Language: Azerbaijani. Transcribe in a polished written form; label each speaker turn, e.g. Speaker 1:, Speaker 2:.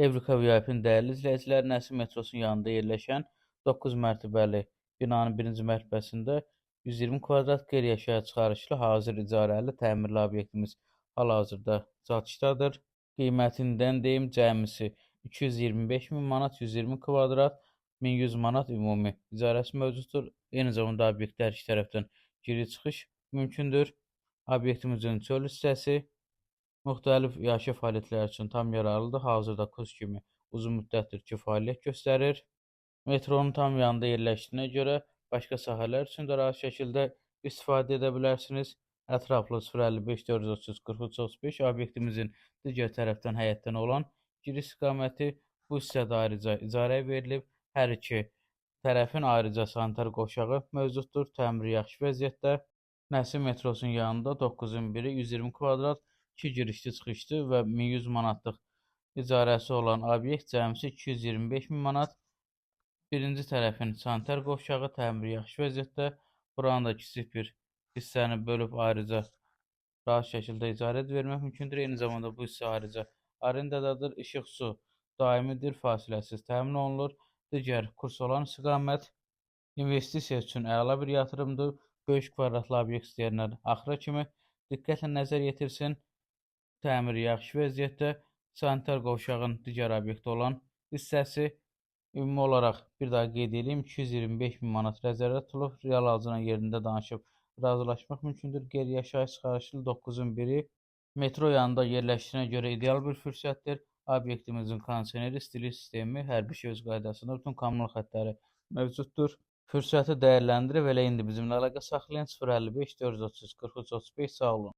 Speaker 1: Evrika VIP-nin dəyərli izləyiciləri, Nəsim metrosunun yanında yerləşən 9 mərtəbəli binanın birinci mərtəbəsində 120 kvadrat qeyri-yaşayış çıxarışlı hazır icarəli təmirli obyektimiz hal-hazırda satışdadır. Qiymətindən deyim, cəmisi 225 min manat, 120 kvadrat, 1100 manat ümumi icarəsi mövcuddur. Eyni zamanda obyektə hər iki tərəfdən giriş-çıxış mümkündür. Obyektimizin çöl hissəsi müxtəlif yaşayış fəaliyyətləri üçün tam yararlıdır. Hazırda kurs kimi uzun müddətdir ki, fəaliyyət göstərir. Metronun tam yanında yerləşdiyinə görə başqa sahələr üçün də rahat şəkildə istifadə edə bilərsiniz. Ətraflı 055 433 43 35 obyektimizin digər tərəfdən həyətdən olan giriş istiqaməti bu hissədə ayrıca icarəyə verilib. Hər iki tərəfin ayrıca sanitar qovşağı mövcuddur. Təmiri yaxşı vəziyyətdə. Nəsim metrosunun yanında 9-un biri 120 kvadrat, 2 girişli çıxışlı və 1100 manatlıq icarəsi olan obyekt cəmisi 225 min manat. Birinci tərəfin sanitar qovşağı təmiri yaxşı vəziyyətdə. Buranın da kiçik bir hissəni bölüb ayrıca rahat şəkildə icarə vermək mümkündür. Eyni zamanda bu hissə ayrıca arendadadır. İşıq su daimidir, fasiləsiz təmin olunur. Digər kurs olan istiqamət investisiya üçün əla bir yatırımdır. Böyük kvadratlı obyekt istəyənlər axıra kimi diqqətlə nəzər yetirsin. Təmiri yaxşı vəziyyətdə. Sanitar qovşağın digər obyekti olan hissəsi ümumi olaraq bir daha qeyd edeyim, 225 min manat nəzərdə tutulub. Real alıcı ilə yerində danışıb razılaşmaq mümkündür. Qeyri-yaşayış çıxarışlı 9-un biri metro yanında yerləşdiyinə görə ideal bir fürsətdir. Obyektimizin kondisioneri, istilik sistemi, hər bir şey öz qaydasında, bütün kommunal xəttləri mövcuddur. Fürsəti dəyərləndirib elə indi bizimlə əlaqə saxlayın. 055 433 43 35. Sağ olun.